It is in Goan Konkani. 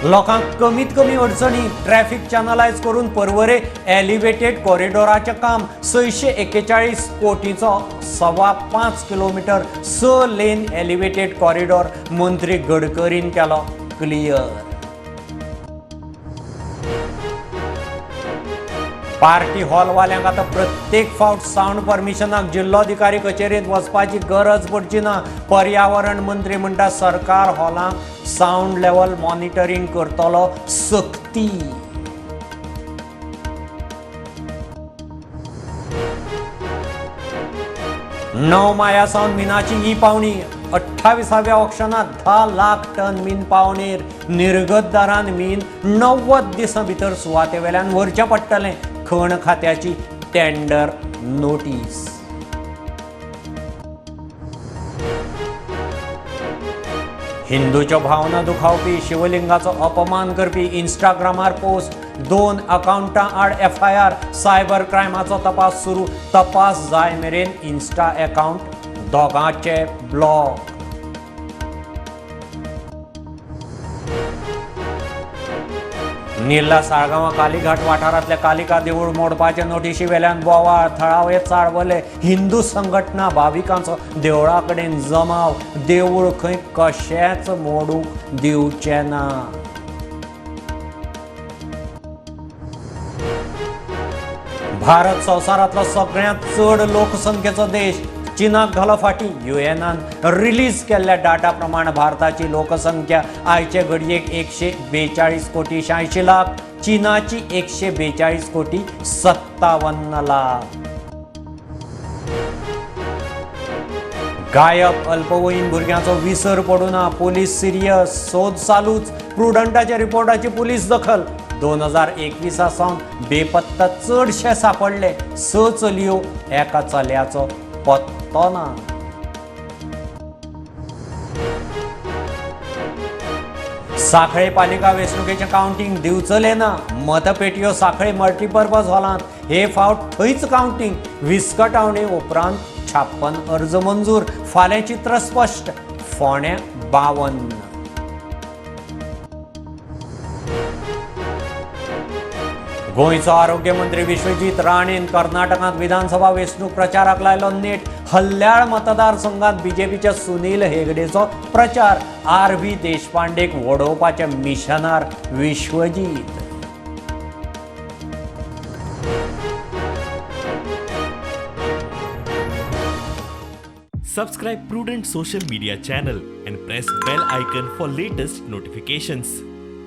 लोकांक कमीत कमी अडचणी ट्रॅफिक चॅनलायज करून पर्वरे एलिव्हेटेड कॉरिडॉराचें काम 641 कोटीचो 5.25 किलोमिटर 6 लेन एलिव्हेटेड कॉरिडॉर मंत्री गडकरीन केलो क्लियर. पार्टी हॉलवाल्यांक आतां प्रत्येक फावट सावंड परमिशनाक जिल्लोधिकारी कचेरेंत वचपाची गरज पडची ना. पर्यावरण मंत्री म्हणटा सरकार हॉलांक सावंड लेवल मॉनिटरींग करतलो सक्ती. णव माया सावन मिनाची ही पावणी 28व्या ऑक्शनात 10 लाख टन मीन पावणेर. निर्गतदारान मीन 90 दिसां भितर सुवाते वेल्यान व्हरचें पडटलें. खण खात्याची टेंडर नोटीस. हिंदूच्यो भावना दुखावपी शिवलिंगाचो अपमान करपी इंस्टाग्रामार पोस्ट. 2 अकाउंटां आड एफआयआर. सायबर क्रायमाचो तपास सुरू. तपास जाय मेरेन इंस्टा अकाउंट दोगांचे ब्लॉक. निर्ला साळगांवां कालीघाट वाठारांतल्या कालिका देवूळ मोडपाचे नोटिशी वेल्यान बोवाळ. थळावे चाळवले. हिंदू संघटना भाविकांचो देवळा कडेन जमाव. देवूळ खंय कशेंच मोडूंक दिवचें ना. भारत संवसारांतलो सगळ्यांत चड लोकसंख्येचो देश. चीनाक घालो फाटी. युएनान रिलीज केल्ल्या डाटा प्रमाण भारताची लोकसंख्या आयचे घडयेक 142 कोटी 86 लाख, चीनाची 142 कोटी 57 लाख. गायब अल्पवयीन भुरग्यांचो विसर पडूं ना. पोलीस सिरियस, सोद चालूच. प्रुडंटाच्या रिपोर्टाची पोलीस दखल. 2021 सावन बेपत्ता चडशे सापडले. 6 चलयो, एका चल्याचो पत्तो ना. साखळे पालिका वेंचणुकेचें कावंटींग दिवचले ना. मतपेटयो साखळे मल्टीपर्पज हॉलांत. हे फावट थंयच कावंटींग. विस्कटावणे उपरांत 56 अर्ज मंजूर. फाल्यां चित्र स्पश्ट. फोंड्या 52. गोंयचो आरोग्य मंत्री विश्वजीत राणेन कर्नाटकांत विधानसभा वेंचणूक प्रचाराक लायलो नेट. हल्ल्याळ मतदारसंघात बीजेपीच्या सुनील हेगडेचो प्रचार. आर व्ही देशपांडेक वडोवपाच्या मिशनार Vishwajit. Subscribe Prudent Social Media channel and press bell icon for latest notifications.